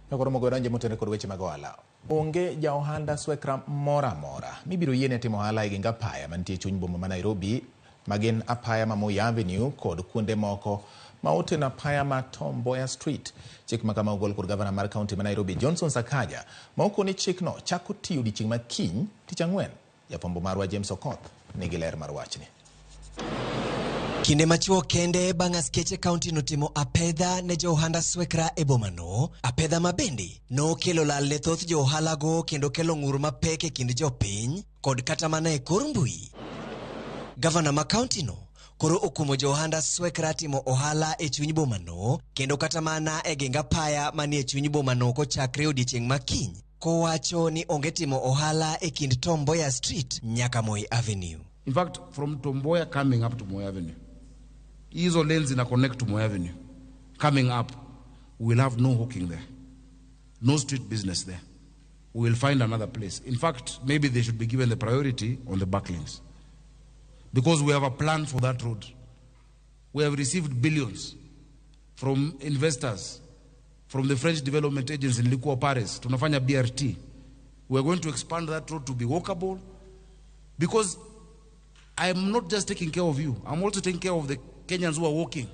Koro mogo donje motenore kod weche mag ohala. Onge ja ohanda swekra moro amora mibiro yiene timo ohala e geng apaya mantie e chuny boma ma Nairobi, magin apaya ma Moi Avenue kod kuonde moko ma oteno apaya ma Tom Mboya Street. Chik ma kama ogol kod gavana mar kaunti ma Nairobi Johnson Sakaja, ma okoni chikno chako tiyo odiechieng' ma kiny, Tich Ang'wen. Jafwambo marwa James Okoth nigi ler mar wachni. Kinde machuok kende bang' askeche kaunti notimo apedha ne jo ohanda swekra e bomano, apedha ma bende nokelo lal ne thoth jo ohalago kendo kelo ng'ur mapek e kind jopiny kod kata mana e kor mbui. Gavana ma kauntino koro okumo jo ohanda swekra timo ohala e chuny bomano kendo kata mana e geng apaya manie chuny bomano kochakre odiechieng' ma kiny, kowacho ni onge timo ohala e kind Tom Mboya Street nyaka Moi Avenue. In fact, from Tom Mboya coming up to Moi Avenue, hizo lanes ina connect to Moi Avenue, coming up, we will have no hawking there, no street business there. We will find another place. In fact, maybe they should be given the priority on the back lanes, because we have a plan for that road. We have received billions from investors, from the French Development Agency in Likua, Paris. Tunafanya BRT. We are going to expand that road to be walkable, because I'm not just taking care of you, I'm also taking care of the Kenyans who are walking.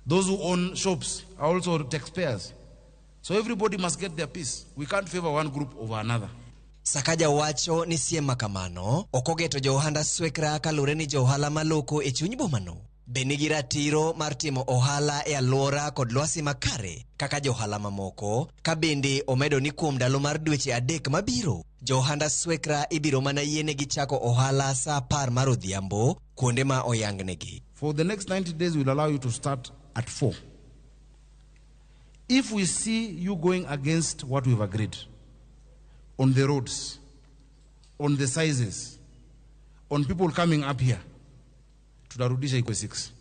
Those who own shops are also taxpayers. So everybody must get their piece. We can't favor one group over another. Sakaja wacho ni siem ma kamano ok ogeto jo ohanda swekra kaluwore ni jo ohala maloko e chuny bomano be nigi ratiro mar timo ohala e alwora kod lwasi makare kaka johala mamoko, ka bende omedo ni kuom ndalo mar dweche 3 mabiro, jo ohanda swekra ibiro mana yienegi chako ohala saa 10 mar odhiambo kuonde ma oyangnegi. For the next 90 days we'll allow you to start at 4. If we see you going against what we've agreed on the roads, on the sizes, on people coming up here, tutarudisha iko 6.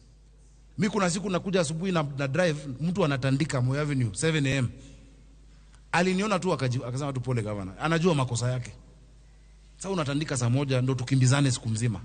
Mi kuna siku nakuja asubuhi na drive, mtu anatandika Moi Avenue 7 a.m. Aliniona tu akasema tu pole governor. Anajua makosa yake. Sasa unatandika saa 1 ndo tukimbizane siku mzima.